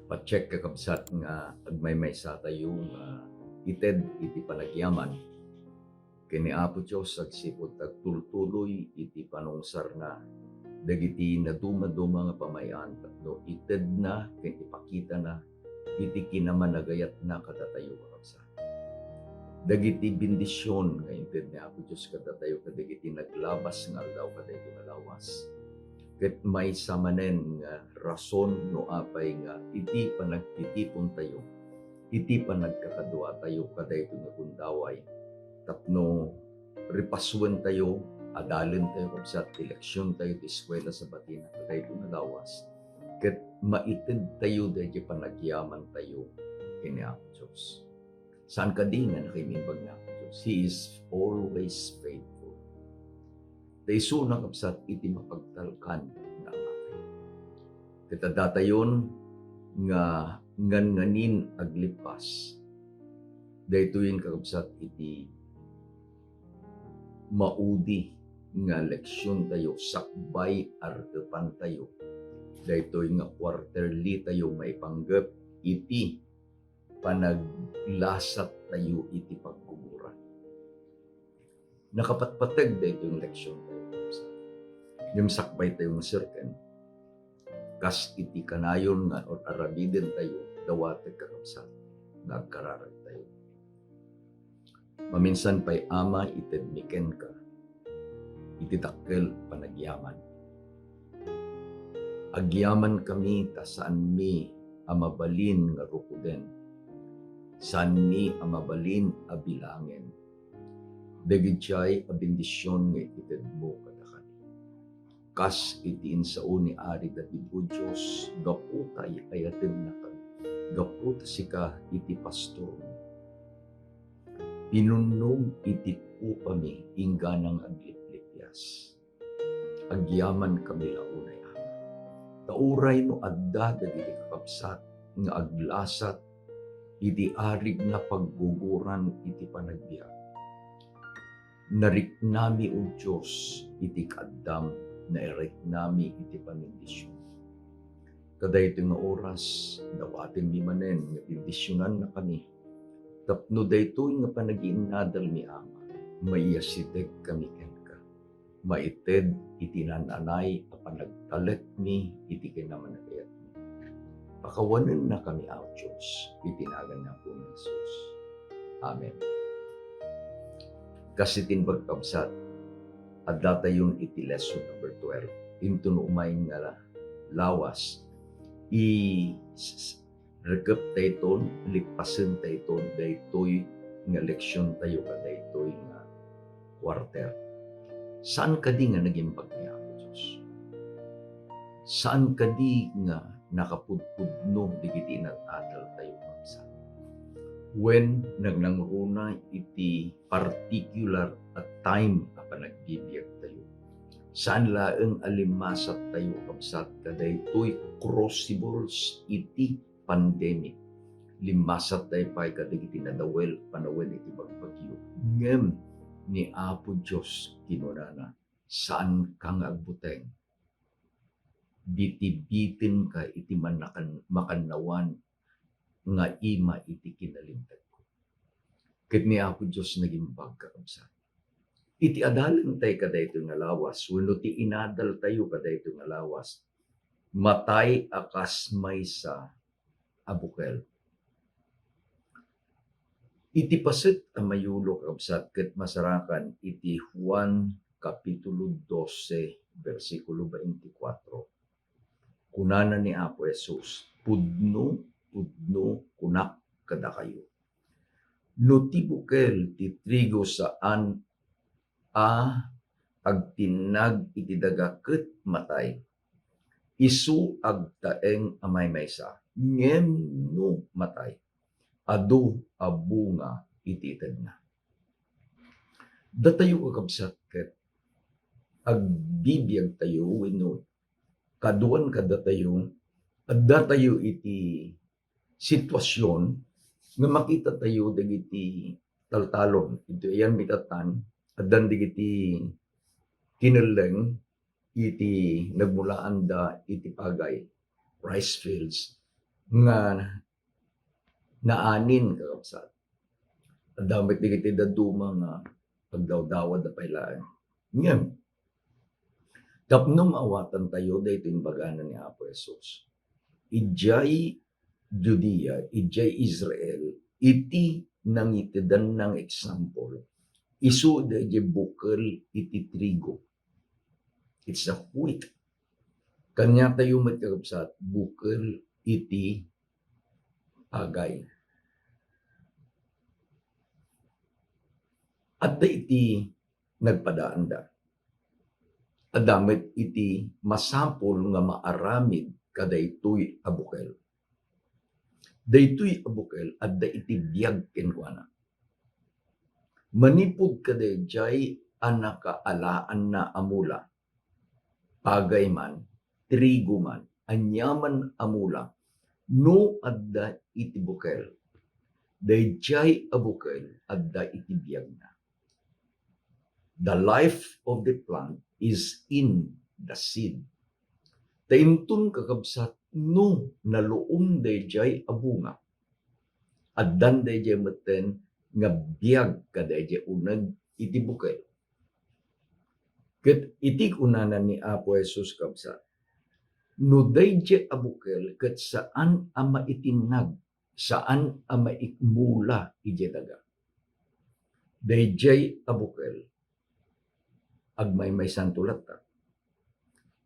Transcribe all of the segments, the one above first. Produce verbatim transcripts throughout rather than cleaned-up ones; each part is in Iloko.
Pacheck, kakabsat, nga agmaymaysa tayo nga ited iti panagyaman ken ni Apo Dios agsipud ta agtultuloy iti panungsarna dagiti nadumaduma nga pamay-an tapno itedna ken ipakitana iti kinamanagayatna kadatayo, kakabsat. Dagiti bendision nga inted ni Apo Dios kadatayo kadagiti naglabas nga aldaw kadaytoy nga lawas, ket maysa manen nga rason no apay nga iti panagtitipon tayo, iti panagkakadua tayo kadaytoy nga gundaway, tapno ripasuen tayo, adalen tayo, kabsat, ti leksion tayo ti eskuela Sabatina kadaytoy nga lawas, ket maited tayo daydi panagyaman tayo ken ni Apo Dios. Saan kadi nga nakaimbag ni Apo Dios? He is always faithful. Ta isuna, kabsat, iti mapagtalkan nga Ama tayo. Ket addatayon nga nganganin aglippas. Daytoyen, kakabsat, iti maudi nga leksion tayo sakbay a rekepan tayo. Daytoy nga quarterly tayo maipanggep iti panaglasat tayo iti pagguguran. Nakapatpateg daytoy nga leksion tayo, kabsat. Ngem sakbay tayo nga serken, kas iti kanayon nga ar-aramiden tayo, dawatek, kakabsat, nga agkararag tayo. Maminsan pay, Ama, itedmi kenka iti dakkel panagyaman. Agyamankami ta saanmi a mabalin nga rukoden. Saanmi a mabalin a bilangen dagidiay a bendision nga itedmo kadakami. Kas iti insao ni Ari David, O Dios, gapu ta ay-ayatennakami, gapu ta sika iti pastormi. Pinunnom iti upami inggana nga agliplipias. Agyamankami la unay, Ama. Ta uray no adda dagiti kakabsat nga aglasat iti arigna pagguguran iti panagbiag, nariknami, O Dios, iti kaaddam, nairiknami iti panendision. Kadaytoy nga oras, dawatenmi manen nga bendisionannakami tapno daytoy nga panagiinnadalmi, Ama, maiyasidegkami kenka. Maited iti naan-anay a panagtalekmi iti kinamanagayatmi. Pakawanennakami, Apo Dios, iti nagan ni Apo Jesus. Amen. Kas iti imbag, kabsat, addatayon iti lesson number twelve. Inton umay nga lawas, i-, s-, s-, rekep tayton, lippasen tayton daytoy nga leksion tayo kadaytoy nga quarter. Saan kadi nga nagimbag ni Apo Dios? Saan kadi nga nakapudpudno dagiti inad-adal tayo, kabsat? Wen, nagnangruna iti particular a time a panagbibiag tayo. Saan laeng a limmasat tayo, kabsat, kadaytoy crucibles iti pandemic. Limmasat tayo pay kadagiti nadawel, panawen iti bagbagyo. Ngem ni Apo Dios kinunana, saanka nga agbuteng. Bitibitenka iti manakan-, makannawan nga ima iti kinalintagko. Ket ni Apo Dios nagimbag, kakabsat. Iti adalen tayo kadaytoy nga lawas, wenno ti inadal tayo kadaytoy nga lawas, matay a kas maysa a bukel. Iti paset a mayulo, kakabsat, ket masarakan iti Juan Kapitulo dose, bersikulo veinticuatro. Kunana ni Apo Jesus, "Pudno, pudno, kunak kadakayo, no ti bukel ti trigo saan a agtinnag iti daga ket matay, isu agtaeng a maymaysa, ngem no matay, adu a bunga iti itedna." Datayo, kakabsat, ket agbibiag tayo wenno kaduan kadatayo, adda tayo iti sitwasyon nga makita tayo dagiti taltalon. Iti ayan mitatan, addan dagiti kinelleng iti nagmulaanda iti pagay, rice fields. nga naanin, kakabsat. Adda met dagiti dadduma nga agdawdawatda pay laeng. Ngem, tapno maawatantayo daytoy imbagana ni Apo Jesus, idiay Judea, idiay Israel, iti nangitedanna nga example, isu daydiay bukel iti trigo. It's a wheat. Kaniatayo met, kakabsat, bukel iti pagay. Adda iti nagpadaanda. Adda met iti masapul nga maaramid kadaytoy a bukel. Daytoy a bukel, adda iti biag kenkuana. Manipud kadaydiay a nakaalaanna a mula, pagay man, trigo man, aniaman a mula, no adda iti bukel, daydiay a bukel adda iti biagna. The life of the plant is in the seed. Ta inton, kakabsat, no naluom daydiay a bunga, addan daydiay metten nga biag kadaydiay uneg iti bukel. Ket iti kunana ni Apo Jesus, kabsat, no daydiay a bukel ket saan a maitinnag, saan a maikmula idiay daga, daydiay a bukel agmaymaysanto latta.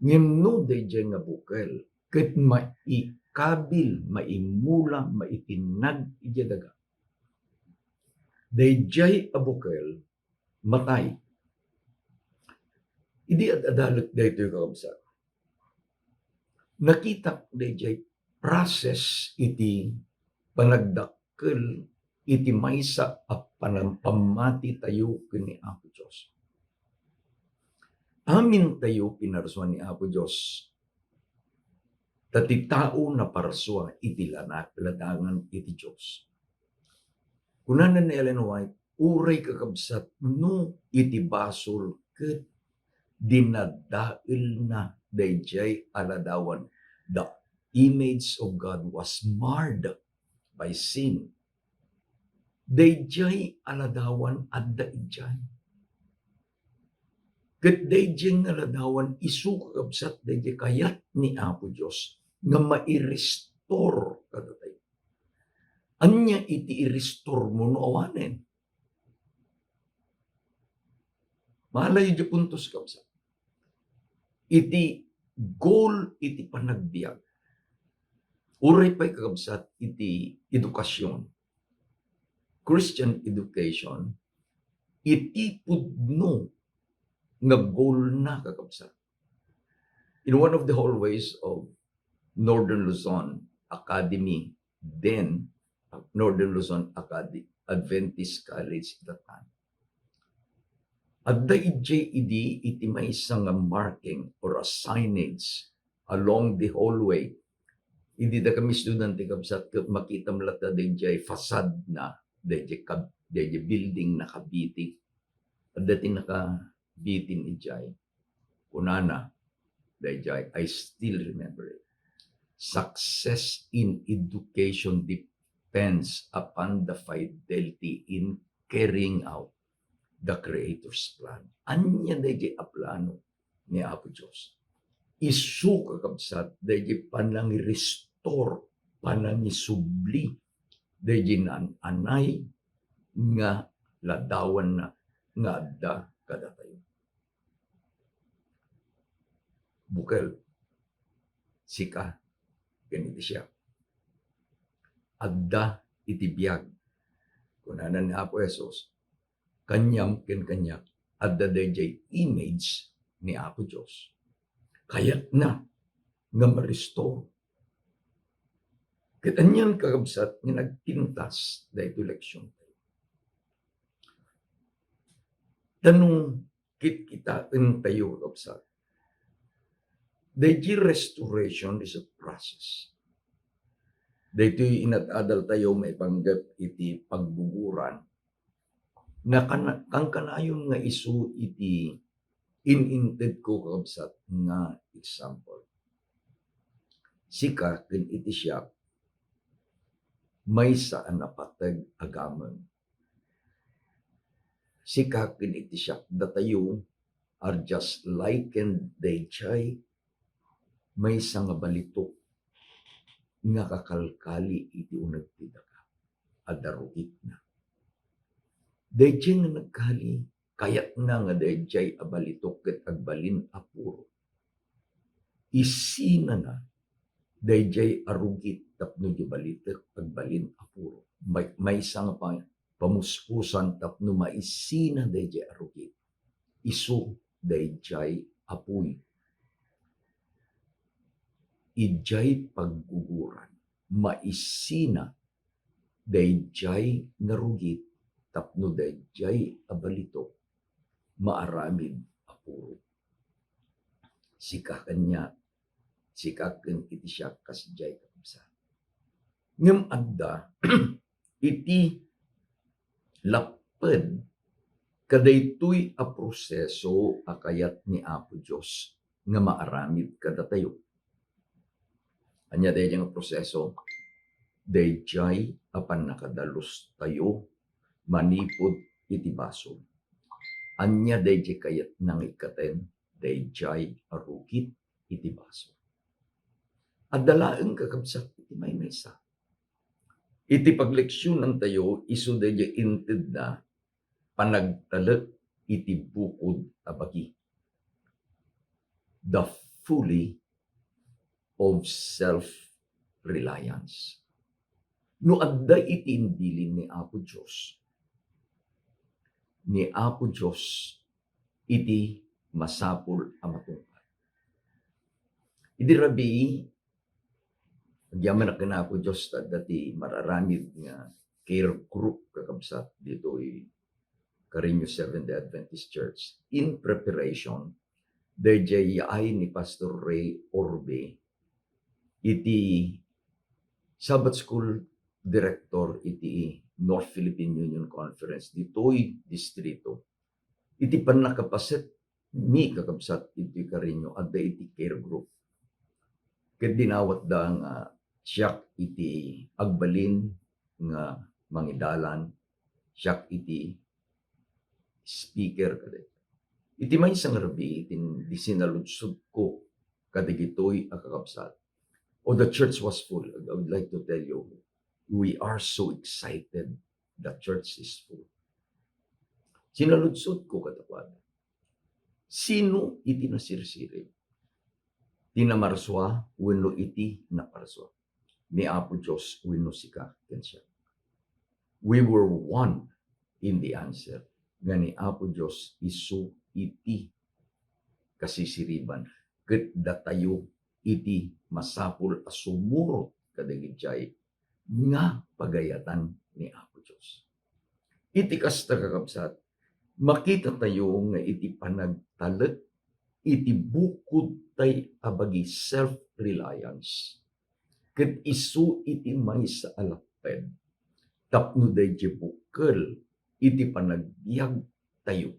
Ngem no daydiay nga bukel ket maikabil, maimula, maitinnag idiay daga, daydiay a bukel matay. Idi ad-adalek daytoy, kakabsat, nakitak daydiay process iti panagdakkel iti maysa a panam-, pammatitayo ken ni Apo Dios. Amintayo pinarsuan ni Apo Dios, ta ti tao naparsua iti lana-, ladangan iti Dios. Kunana ni Ellen White, uray, kakabsat, no iti basol ket dinadaelna daydiay a ladawan, the image of God was marred by sin. Daydiay a ladawan adda idiay. Ket daydiay nga ladawan isu, kakabsat, daydiay kayat ni Apo Dios nga mairestore kadatayo. Ania iti irestoremo no awanen? Maalayo diay puntos, kabsat. Iti goal iti panagbiag. Uray pay, kakabsat, iti education, Christian education, iti pudno nga goal na, kakabsat. In one of the hallways of Northern Luzon Academy, then Northern Luzon Acad-, Adventist College that time, adda idiay idi iti maysa nga marking or a signage along the hallway. Idi dakami estudiante, kabsat, ket makitam latta daydiay facade na, daydiay kab-, daydiay building nakabiti. Adda ti nakabitin idiay. Kunana daydiay, I still remember it. "Success in education depends upon the fidelity in carrying out the Creator's plan." Ania daydiay a plano ni Apo Dios? Isu, kakabsat, daydiay panangi-restore, panangisubli daydiay naan-anay nga ladawanna nga adda kadatayo. Bukel, sika, ken iti siak. Adda iti biag. Kunana ni Apo Jesus, kaniam ken kaniak, adda daydiay image ni Apo Dios. Kayatna nga ma-restore. Ket anian, kakabsat, nga nagpintas daytoy leksion? Ta no kitkitaentayo, kakabsat, daytoy restoration is a process. Daytoy inad-adaltayo maipanggep iti pagguguran. Nakana-, kankanayon nga isu iti in-intedko, kakabsat, nga example. Sika ken iti siak, maysa a napateg a gameng. Sika ken iti siak, datayo are just likened dayjay maysa nga balitok nga kakalkali iti uneg ti daga, adda rugitna. Dayjay nga nagkali, kayatna nga dayjay a balitok ket agbalin a puro. Isinana dayjay a rugit tapno di balitok agbalin a puro. May, maysa nga pa-, pamuspusan tapno maisina dayjay a rugit. Isu dayjay a puy. Idiay pagguguran, maisina dayjay nga rugit tapno dayjay a balitok maaramid a puro. Sika kaniak, sika ken iti siak, kasdiay, kakabsat. Ngem adda iti lapped kadaytoy a proseso a kayat ni Apo Dios nga maaramid kadatayo. Ania daydiay nga proseso? Daydiay a pannakadalustayo manipud iti basol. Ania daydiay kayatna nga ikkaten? Daydiay a rugit iti basol. Adda laeng, kakabsat, iti maymaysa. Iti pagleksionantayo, isu daydiay intedna panagtalek iti bukod a bagi. The folly of self-reliance. No adda iti imbilin ni Apo Dios, ni Apo Dios iti masapul a matungpal. Idi rabii, agyamanak ken Apo Dios ta adda ti mararamid nga care group, kakabsat, ditoy Carreño Seventh-day Adventist Church. In preparation, daydiay yaay ni Pastor Ray Orbe iti Sabbath School Director iti North Philippine Union Conference ditoy distrito. Iti pannakapaset mi, kakabsat, iti Carreño, adda iti care group. Ket dinawatda nga siak iti agbalin nga mangidalan, siak iti speaker kadayta. Iti maysa nga rabii, iti sinaludsodko kadagitoy a kakabsat, oh, the church was full. I would like to tell you, we are so excited. The church is full. Sinaludsodko kadakuada, sino iti nasirsirib? Ti namarsua wenno iti naparsua? Ni Apo Dios wenno sika ken siak? We were one in the answer nga ni Apo Dios isu iti kasisiriban, ket datayo iti masapul a sumurot kadagiti nga pagayatan ni Apo Dios. Iti kasta, kakabsat, makitatayo nga iti panagtalek iti bukodtay a bagi, self-reliance, ket isu iti maysa a lapped tapno daydiay bukel iti panagbiagtayo.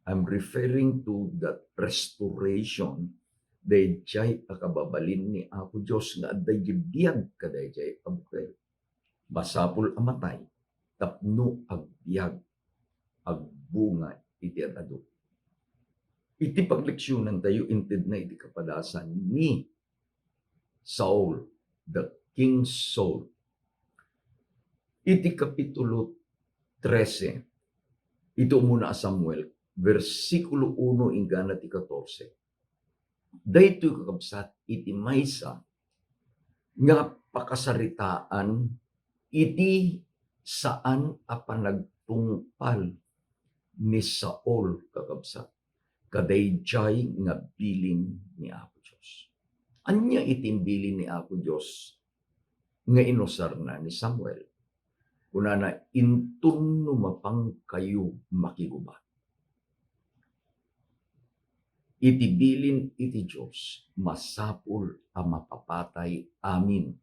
I'm referring to that restoration, daydiay a kababalin ni Apo Dios nga adda idiay biag kadaydiay a bukel. Masapul a matay tapno agbiag, agbunga iti ad-adu. Iti pagleksionantayo, intedna iti kapadasan ni Saul, the King Saul. Iti kapitulo trese, iti umuna a Samuel, bersikulo uno inggana ti katorse. Daytoy, kakabsat, iti maysa nga pakasaritaan iti saan a panagtungpal ni Saul, kakabsat, kadaydiay nga bilin ni Apo Dios. Ania iti imbilin ni Apo Dios nga inusarna ni Samuel? Kunana, "Inton no mapangkayo makigubat iti bilin iti Dios, masapul a mapapatay amin.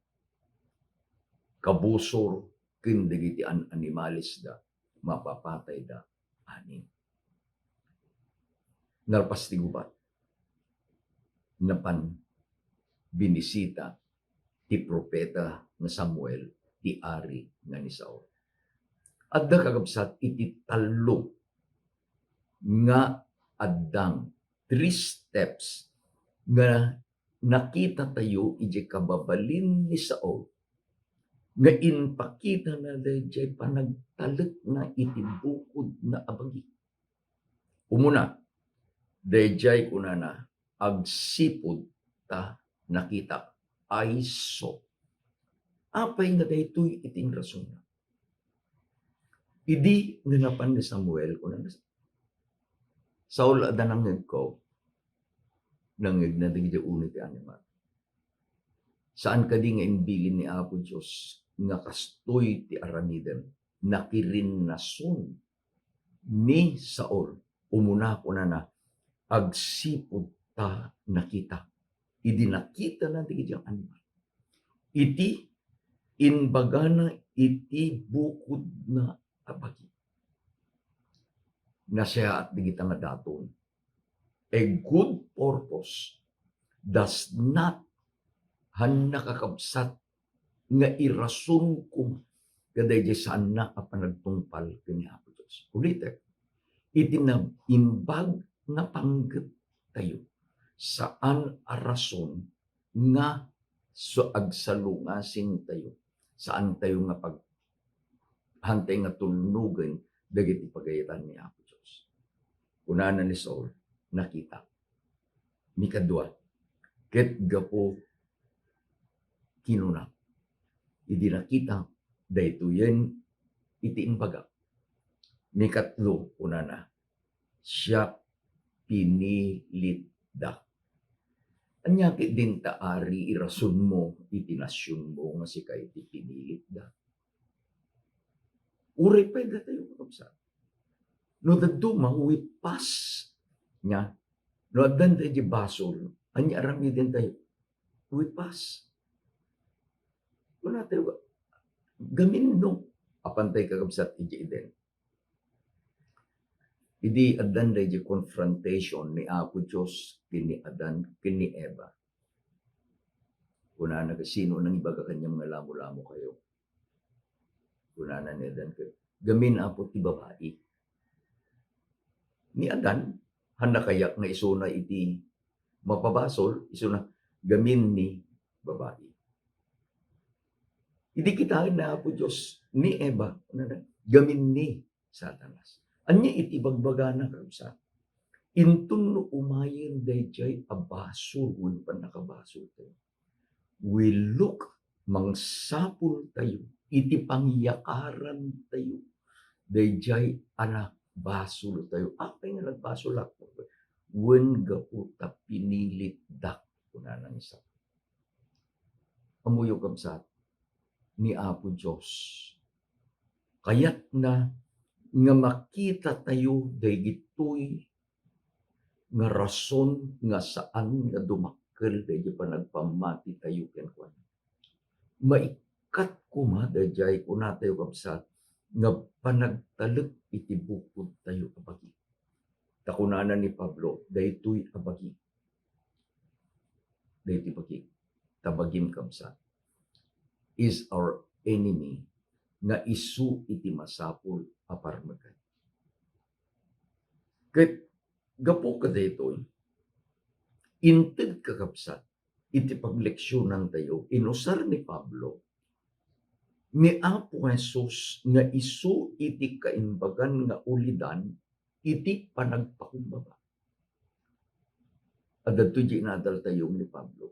Kabusor ken dagiti an-animalesda, mapapatayda amin." Nalpas ti gubat, napan binisita ti propeta nga Samuel ti ari nga ni Saul. Adda, kakabsat, iti tallo nga addang, three steps nga nakita tayo iti kababalin ni Saul nga impakitana daydiay panagtalekna iti bukodna a bagi. Umuna, daydiay kunana, "Agsipud ta nakitak." I saw. Apay nga daytoy iti inrasonna? Idi nga napan ni Samuel, kunana, "Saul, adda nangngegko." Nangngegna dagiti uni ti animal. Saan kadi nga imbilin ni Apo Dios nga kastoy ti aramiden? Nakirinnason ni Saul. Umuna, kunana, "Agsipud ta nakita." Idi nakitana dagiti animal, iti imbagana iti bukodna a bagi. Nasayaat dagita nga daton. A good purpose does not, han nakakabsat nga irason koma kadaydi saanna a panagtungpal ken ni Apo Dios. Ulitek, iti naimbag nga panggep tayo, saan a rason nga so agsalungasing tayo, saan tayo nga pag-, hantay nga tulnogen dagiti pagayatan ni Apo Dios. Kunana ni Saul, "Nakita." Mikadua, ket gapu kinuna, "Idi nakita, daytoyen iti imbaga." Mikatlo, kunana, "Siak, pinilitda." Ania ketdin ta, ari, irasonmo iti nasionmo nga sika iti pinilitda? Uray pay datayo, kakabsat. No dadduma, we pass. Nia, no addan daydi basol, ania aramiden tayo? We pass. Wala tayo. Gamin, no? Apantay, kakabsat, iti Eden. Idi addan daydi confrontation ni Apo Dios ken ni Adan ken ni Eva, kunana, "Sino nangibaga kaniam nga lamo-lamo kayo?" Kunana ni Adan ket, "Gamin, Apo, ti babai." Ni Adan, han nakayak nga isuna iti mapabasol, isuna, "Gamin ni babai." Idi kitaen ni Apo Dios ni Eva, kunana, "Gamin ni Satanas." Ania iti bagbagana, kakabsat? Inton no umayen daydiay a basol wenno pannakabasol tayo, we look, mangsapul tayo iti pangyakaran tayo daydiay a nagbasol tayo. Apay nga nagbasolak? Wen gapu ta pinilitdak, kunana ni Satanas. Ammoyo, kabsat, ni Apo Dios, kayatna nga makita tayo dagitoy nga rason nga saan nga dumakkel daydi panagpammati tayo kenkuana. Maikkat koma daydiay kunatayo, kabsat, nga panagtalek iti bukod tayo a bagi. Ta kunana ni Pablo, daytoy a bagi, daytoy bagi, ta bagim, kabsat, is our enemy nga isu iti masapul a parmekan. Ket gapu kadaytoy, inted, kakabsat, iti pagleksionantayo, inusar ni Pablo ni Apo Jesus nga isu iti kaimbagan nga ulidan iti panagpakumbaba. Adda daytoy di inadaltayo ni Pablo.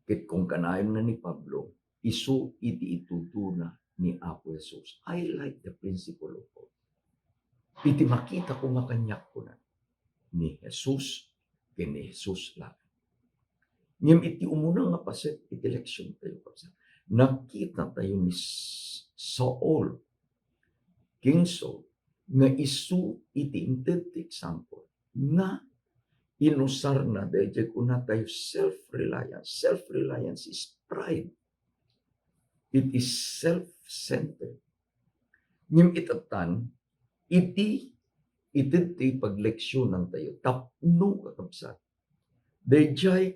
Ket kunkanayon nga ni Pablo, isu iti ituduna ni Apo Jesus. I like the principle of God. Iti makita ko nga kaniak, kuna, ni Jesus, ken ni Jesus laeng. Ngem iti umuna nga paset iti leksiontayo, kabsat, nakita tayo ni S-, Saul, King Saul, nga isu iti inted ti example nga inusarna daydiay kunatayo self-reliance. Self-reliance is pride. It is self-centered. Ngem itattan, iti, iti ti pagleksionantayo, tapno, kakabsat, daydiay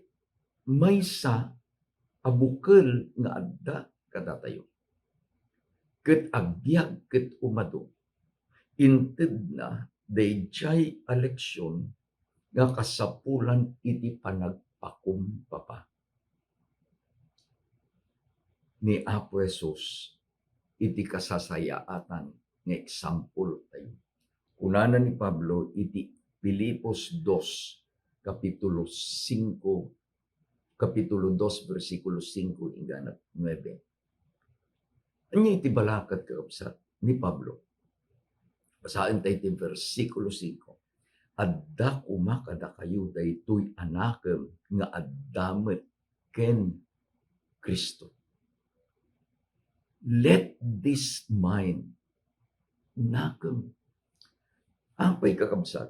maysa a bukel nga adda kadatayo. ket agbiag ket umadu, intedna daydiay a leksion nga kasapulan iti panagpakumbaba ni Apo Jesus iti kasasayaatan nga example tayo. Kunana ni Pablo iti Filipos dos, kapitulo singko, kapitulo dos, bersikulo singko inggana nuebe. Ania iti balakat, kakabsat, ni Pablo? Basaen tayo iti bersikulo singko. Adda koma kadakayo daytoy a nakem nga adda met ken Cristo. Let this mind, nakem. Apay, kakabsat,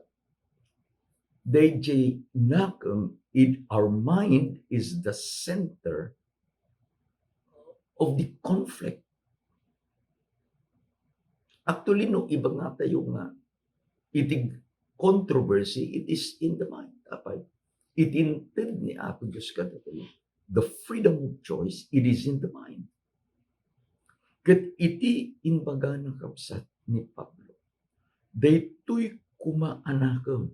dayjay nakem, in our mind is the center of the conflict. Actually, no, ibagatayo nga iti controversy, it is in the mind. Apay, iti inted ni Apo Dios kadatayo, the freedom of choice, it is in the mind. Ket iti imbagana, kabsat, ni Pablo, daytoy koma a nakem,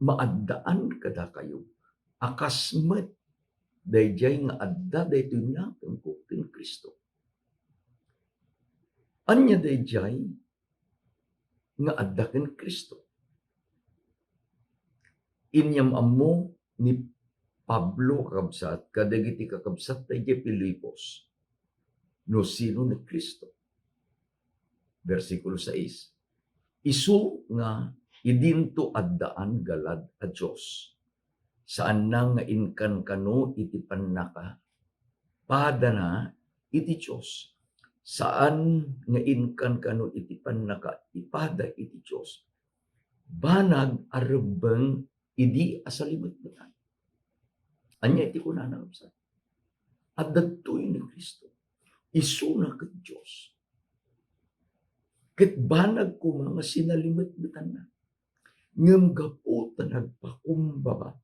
maaddaan kadakayo a kas met daydiay nga adda daytoy nakemko ken Cristo. Ania daydiay nga adda ken Cristo? Inyam-ammo ni Pablo, kakabsat, kadagiti kakabsat daydiay Filipos, no sino ni Cristo. Bersikulo sais, isu nga idinto addaan galad a Dios. Saanna nga inkankano iti pannakapadana iti Dios. Saan nga inkankano iti pannakaipada iti Dios. Banag a rebbeng idi a salimetmetan. Ania iti kunana, kabsat? Adda daytoy ni Cristo. Isuna ket Dios. Ket banag koma nga sinalimetmetanna. Ngem gapu ta nagpakumbaba,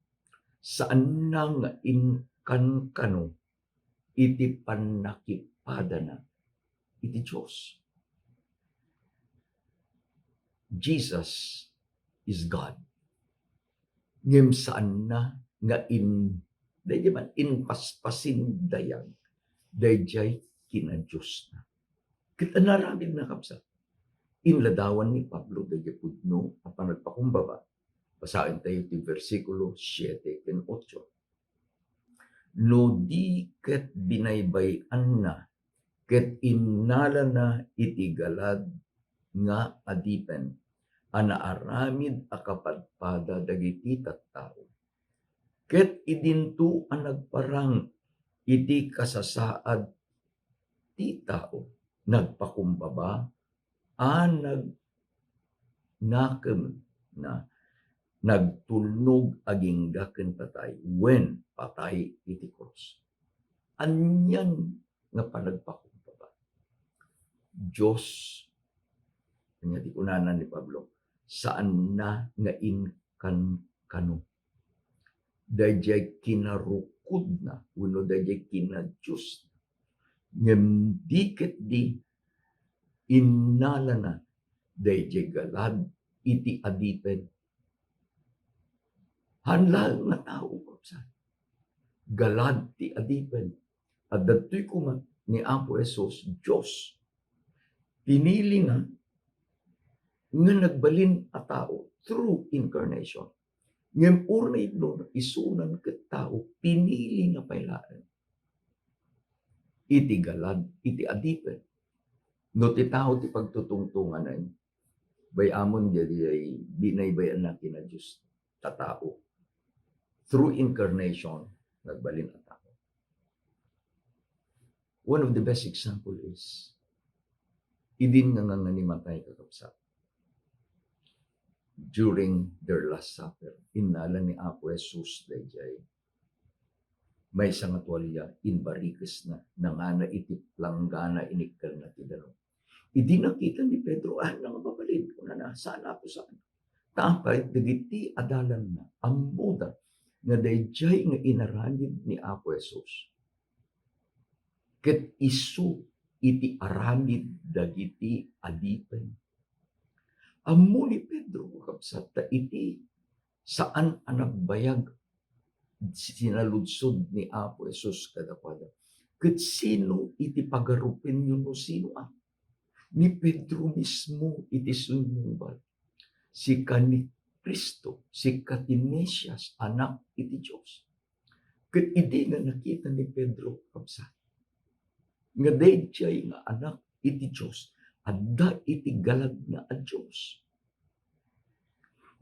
saanna nga inkankano iti pannakipadana iti Dios. Jesus is God. Ngem saanna nga in-, daydi man, inpaspasindayag daydiay kinadiosna. Ket ania aramidna, kabsat? Inladawan ni Pablo daydiay pudno a panagpakumbaba. Basaentayo ti bersikulo siete ken ocho. No di ket binaybay-anna ket innalana iti galad nga adipen a naaramid a kapadpada dagiti tattao. Ket idinto a nagparang iti kasasaad ti tao, nagpakumbaba a nag-, nakemna, nagtulnog agingga ken patay, wen patay iti krus. Anian nga panagpakumbaba? Dios, ania ti kunana ni Pablo, saanna nga inkankano daydiay kinarukodna wenno daydiay kinadiosna. Ngem di ketdi innalana daydiay galad iti adipen. Haan laeng nga tao, kabsat. Galad ti adipen. Adda daytoy koma ni Apo Jesus, Dios. Pinilina nga nagbalin a tao through incarnation. Ngem uray no isunan ket tao, pinilina pay laeng iti galad iti adipen. No ti tao ti pagtutungtunganen, bay-amon daydiay binaybay-anna kinadios a tao. Through incarnation, nagbalin a tao. One of the best example is, idin nga nganganimatay, kakabsat. During their Last Supper, innala ni Apo Jesus daydiay maysa nga tualia, inbarikesna, nangana iti planggana, inikkelna ti danum. Idi nakita ni Pedro, "Ania nga mabalin?" kunana, "Saan, Apo, saan." Ta apay, dagiti adalanna, ammoda nga daydiay nga inaramid ni Apo Jesus ket isu iti aramid dagiti adipen. Ammo ni Pedro, kakabsat, ta iti saan a nagbayag sinaludsod ni Apo Jesus kadakuada, "Ket sino iti pagarupenyo no sinoak?" Ni Pedro mismo iti simmungbat. Sika ni Cristo, sika ti Mesias, Anak iti Dios. Ket idi nga nakita ni Pedro, kabsat, nga daydiay nga Anak iti Dios, adda iti galagna a Dios.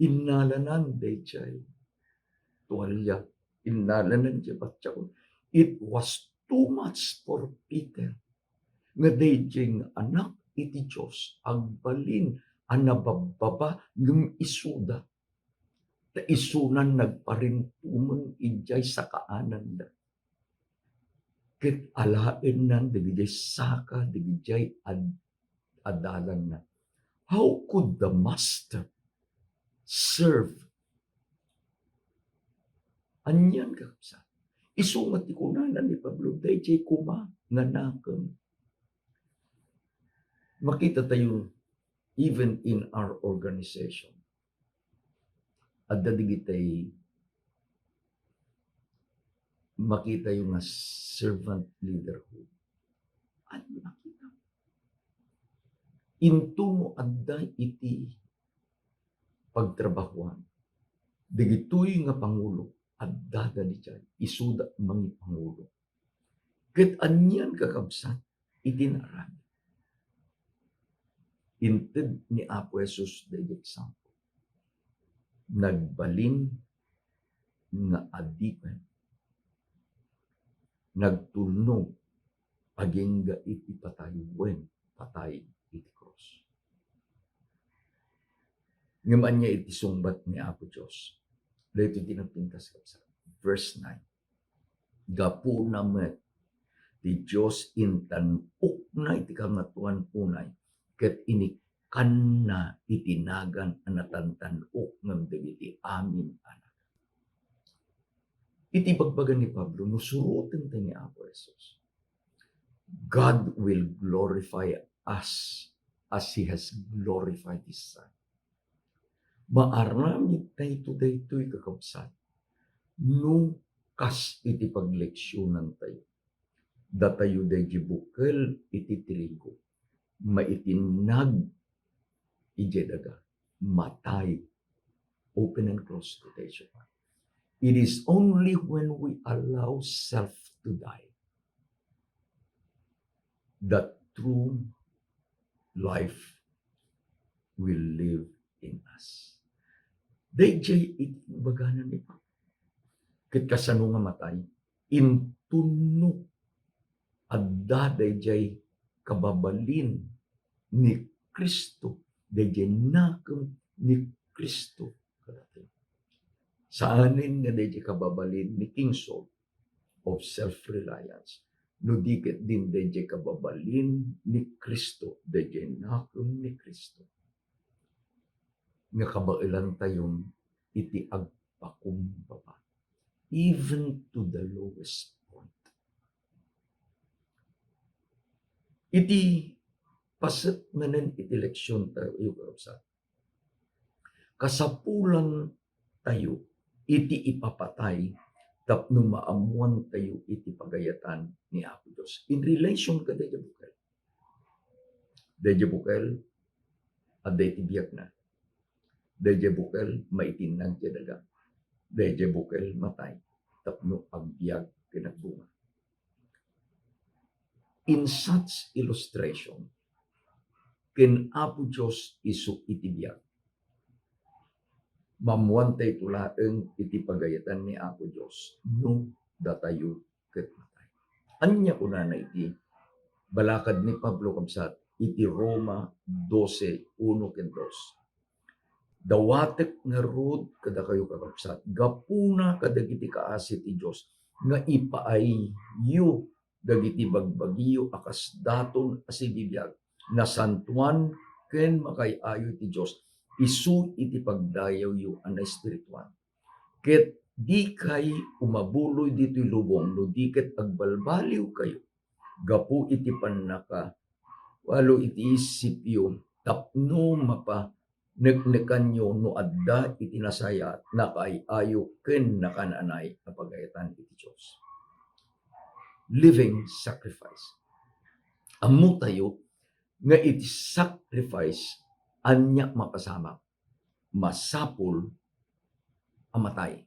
Innalanan daydiay tualya, innalanan diay pattiaw. It was too much for Peter nga daydiay nga Anak iti Dios agbalin a nababbaba ngem isuda. Ta isunan nagparintumeng idiay sakaananda. Ket alaennan dagidiay saka, dagidiay ad-, adalanna. How could the master serve? Anian, kakabsat? Isu nga ti kunana ni Pablo, "Daydiay koma nga nakem." Makita tayo, even in our organization, adda digitay makitayo nga servant leaderhood. Ano makita? Intono adda iti pagtrabahuan, dagitoy nga pangulo, adda daydiay, isuda mangipangulo. Ket anian, kakabsat, iti naaramid? Inted ni Apo Jesus daydiay example. Nagbalin nga adipen. Nagtulnog agingga iti patay, wen patay iti krus. Ngem ania iti sungbat ni Apo Dios? Daytoy ti nagpintas, kabsat. Verse nine. Gapuna met ti Dios intan-okna iti Kangatoan unay, ket inikkanna iti nagan a natantan-ok ngem dagiti amin a nagan. Iti ibagbaga ni Pablo, no suroten tayo ni Apo Jesus, God will glorify us as He has glorified His Son. Maaramid tayo daytoy, kakabsat, no kas iti pagleksionan tayo. Datayo daydi bukel iti trigo, maitinnag idiay daga, matay. Open and close quotation. It is only when we allow self to die that true life will live in us. Daydiay iti imbagana ni Pablo. Ket kasano nga matay? Inton no adda daydiay kababalin ni Cristo, daydiay nakem ni Cristo kadatayo. Saanen nga daydiay kababalin ni King Saul of self-reliance, no di ket din daydiay kababalin ni Cristo, daydiay nakem ni Cristo, nga kabaelantayon iti agpakumbaba, even to the lowest point. Iti paset manen iti leksion tayo, kakabsat, kasapulan tayo iti ipapatay tapno maammuan tayo iti pagayatan ni Apo Dios in relation kadaydiay bukel. Daydiay bukel, adda iti biagna. Daydiay bukel, maitinnag idiay daga. Daydiay bukel, matay tapno agbiag ken agbunga. In such illustration, ken Apo Dios isu iti biag. Maammuan tayo laeng iti pagayatan ni Apo Dios no datayo ket matay. Ania kunana iti balakad ni Pablo, kabsat, iti Roma dose, uno ken dos? Dawatek ngarud kadakayo, kakabsat, gapuna kadagiti kaasi ti Dios, nga ipaayyo dagiti bagbagiyo a kas daton a sibibiag, nasantoan ken makaay-ayo ti Dios, isu iti pagdayawyo a naespirituan. Ket dikay umabuloy ditoy lubong no di ket agbalbaliwkayo gapu iti pannaka-, walo iti isipyo tapno mapaneknekanyo no adda iti nasayaat, nakaay-ayo ken nakan-anay a pagayatan iti Dios. Living sacrifice. Ammotayo nga iti sacrifice, ania mapasamak? Masapul a matay.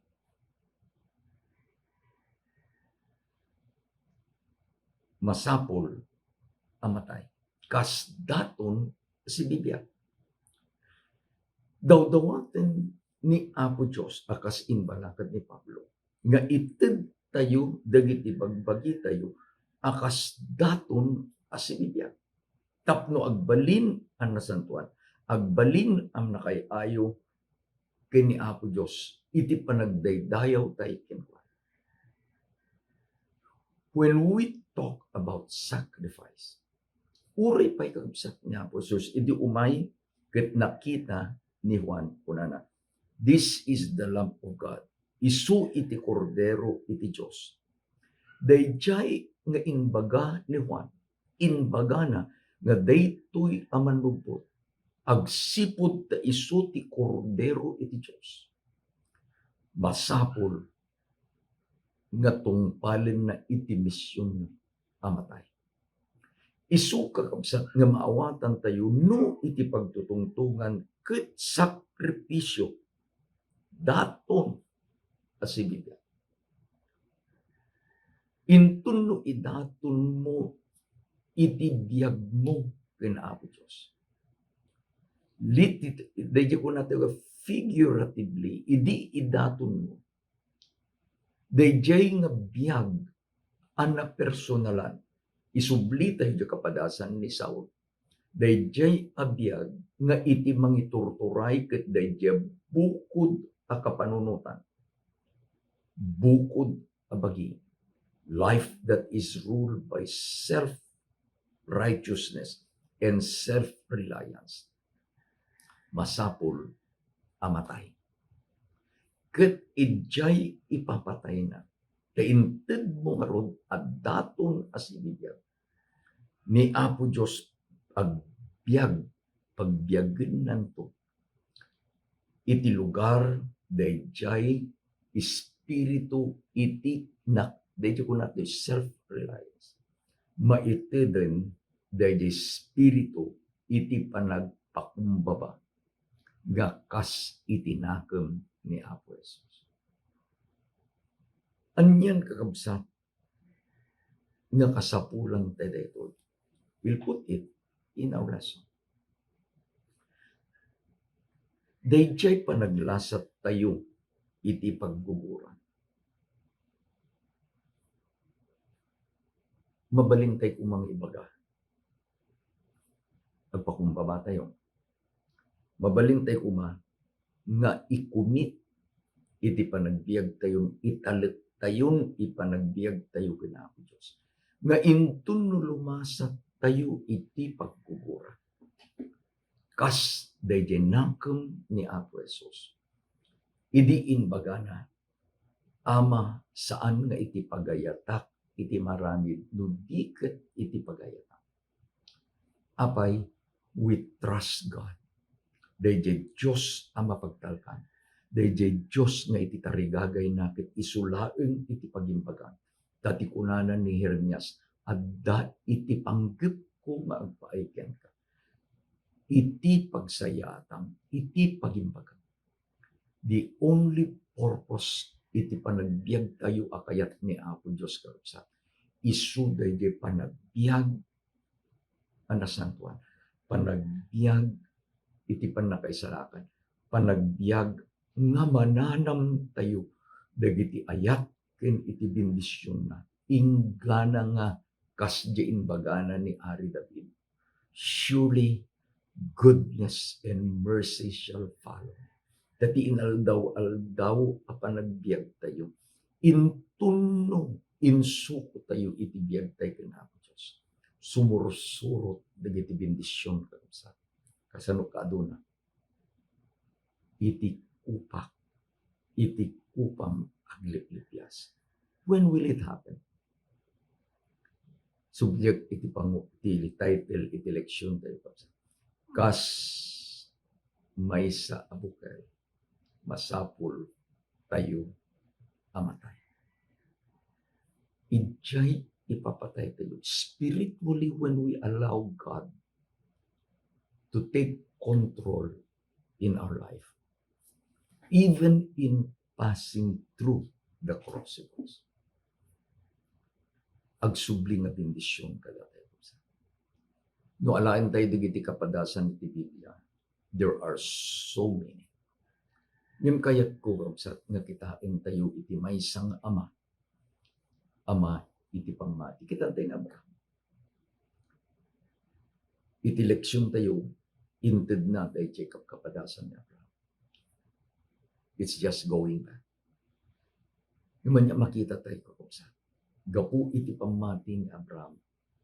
Masapul a matay. Kas daton sibibiag. Dawdawaten ni Apo Dios a kas imbalakat ni Pablo nga itedtayo dagiti bagbagitayo a kas daton a sibibiag tapno agbalin a nasantoan, agbalin a nakaay-ayo ken ni Apo Dios iti panagdaydayawtayo kenkuana. When we talk about sacrifice, uray pay kakabsat ni Apo Jesus, idi umay ket nakita ni Juan, kunana, "This is the Lamb of God." Isu iti Kordero iti Dios. Daydiay nga imbaga ni Juan, imbagana nga daytoy a mannubbot, agsipud ta isu ti Kordero iti Dios. Masapul nga tungpalenna iti misionna a matay. Isu, kakabsat, nga maawatantayo no iti pagtutungtongan ket sakripisio, daton a sibibiag. Inton no idatonmo iti biagmo ken Apo Dios. Liti-, daydiay kunatayo nga figuratively, idi idatonmo. Daydiay nga biag a napersonalan. Isublitayo diay kapadasan ni Saul. Daydiay a biag nga iti mangiturturay ket daydiay bukod a kapanunotan. Bukod a bagi. Life that is ruled by self-righteousness and self-reliance. Masapul a matay. Ket idiay ipapatayna, ta intedmo ngarud a daton a sibibiag. Ni Apo Dios agbiag, pagbiagennanto iti lugar daydiay espiritu iti nak-, daydiay kunatayo self-reliance. Maiteden daydiay espiritu iti panagpakumbaba nga kas iti nakem ni Apo Jesus. Anian, kakabsat, nga kasapulan tayo daytoy? We'll put it in our lesson. Daydiay panaglasat tayo iti pagguguran. Mabalin tayo koma nga ibaga. Agpakumbaba tayo. Mabalin tayo koma nga ikumit iti panagbiag tayo, italek tayon ipanagbiag tayo ken Apo Dios. Nga inton no lumasat tayo iti pagguguran, kas daydiay nakem ni Apo Jesus, idi imbagana, "Ama, saan nga iti pagayatak iti maramid no di ket iti pagayatam." Apay, we trust God. Daydiay Dios a mapagtalkan. Daydiay Dios nga iti tarigagayna ket isu laeng iti pagimbagam. Ta ti kunana ni Jeremias, "Adda iti panggepko nga agpaay kenka. Iti pagsayaatam, iti pagimbagam." The only purpose iti panagbiag tayo a kayat ni Apo Dios, kakabsat, isu daydiay panagbiag a nasantoan, panagbiag iti pannakaisalakan, panagbiag nga mananam tayo dagiti ayat ken iti bendisionna, inggana nga kas diay imbagana ni Ari David, "Surely goodness and mercy shall follow me." Ta ti inaldaw-aldaw a panagbiag tayo, inton no insuko tayo iti biag tayo ken Apo Dios, sumursurot dagiti bendision, kakabsat. Kasano kaaduna? Iti kupak, iti kupam agliplipias. When will it happen? subject iti pangu-, iti title iti leksion tayo, kabsat. Kas maysa a bukel, masapul tayo a matay. Idiay ipapatay tayo. Spiritually, when we allow God to take control in our life, even in passing through the crucibles, agsubli nga bendision kadatayo. No alaen tayo dagiti kapadasan iti Biblia, there are so many. Ngem kayatko, kabsat, nga kitaen tayo iti maysa nga ama, ama iti pammati. Kitaen tayo ni Abraham. Iti leksion tayo, intedna daydiay kap-, kapadasan ni Abraham. It's just going back. Ngem ania makita tayo, kakabsat, gapu iti pammati ni Abraham,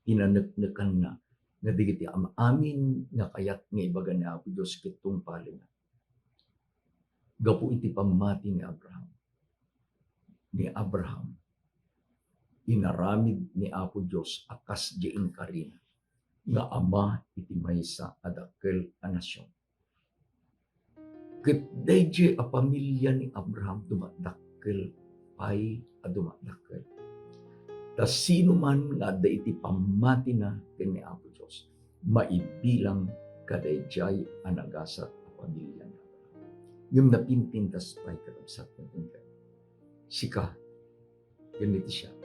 inaneknekanna nga dagiti am-amin nga kayat nga ibaga ni Apo Dios ket tungpalenna. Gapu iti pammati ni Abraham, ni Abraham, inaramid ni Apo Dios a kas di inkarina nga ama iti maysa a dakkel a nasion. Ket daydiay a pamilia ni Abraham dumadakkel pay a dumadakkel. Ta sino man nga adda iti pammatina ken ni Apo Dios, maibilang kadaydiay a nagasat a pamilia ni Abraham. Ngem napinpintas pay, kakabsat, nga sika ken iti siak.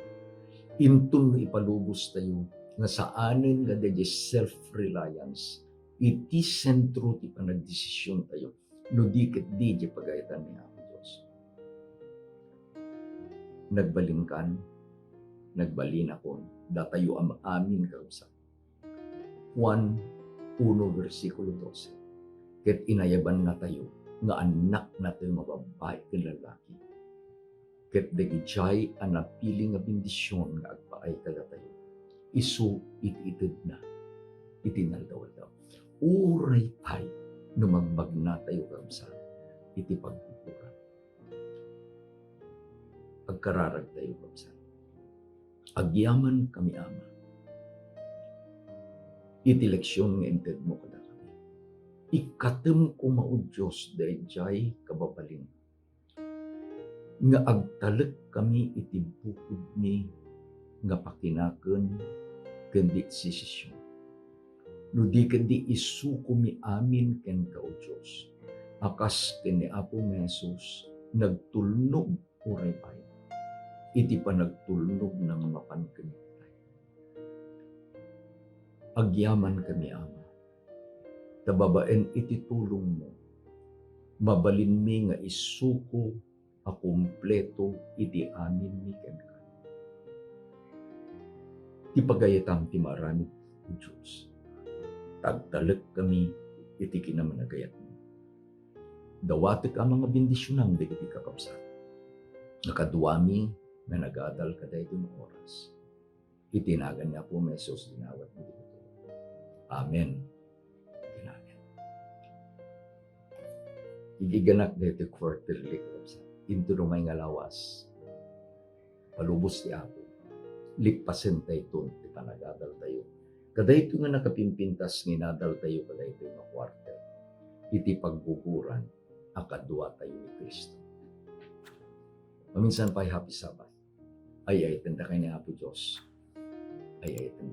Inton no ipalubos tayo nga saanen nga daydiay self-reliance iti sentro ti panagdesisyon tayo, no di ket di, di pagayatan ni Apo Dios. Nagbalinkan, nagbalinakon, datayo am-amin, kakabsat. Juan uno, bersikulo dose, ket inayabanna tayo nga annakna tayo nga babbai ken lalaki. Ket dagidiay a napili nga bendision nga agpaay kadatayo, isu iti itedna iti inaldaw-aldaw. Uray pay no magmagna tayo, kakabsat, iti pagbuburan. Agkararag tayo, kabsat. Agyamankami, Ama, iti leksion nga intedmo kadakami. Ikkatem koma, O Dios, daydiay kababalin nga agtalekkami iti bukodmi nga pakinaken ken desision. No di ket di isukomi amin kenka, O Dios, a kas ken ni Apo Jesus, nagtulnog uray pay iti panagtulnogna nga mapan ken itay. Agyamankami, Ama, ta babaen iti tulongmo, mabalinmi nga isuko a kompleto iti aminmi kenka. Ti pagayatam ti maaramid, O Dios, ta agtalekkami iti kinamanagayatmo. Dawatek, Ama, nga bendisionam dagiti kakabsat nga kaduami nga nagadal kadaytoy nga oras. Iti nagan ni Apo Jesus, dinawatmi dagitoy. Amen. Amen. Igiganak daytoy quarterly, kabsat. Inton umay nga lawas, palubos ti Apo, lippasentayo ti panagadaltayo kadaytoy nga nakapimpintas nga inadaltayo kadaytoy nga quarter iti pagbuburan a kaduatayo ni Cristo. Maminsan pay, Happy Sabbath. Ay-ayatendakayo ni Apo Dios. Ay-ayatendakayo.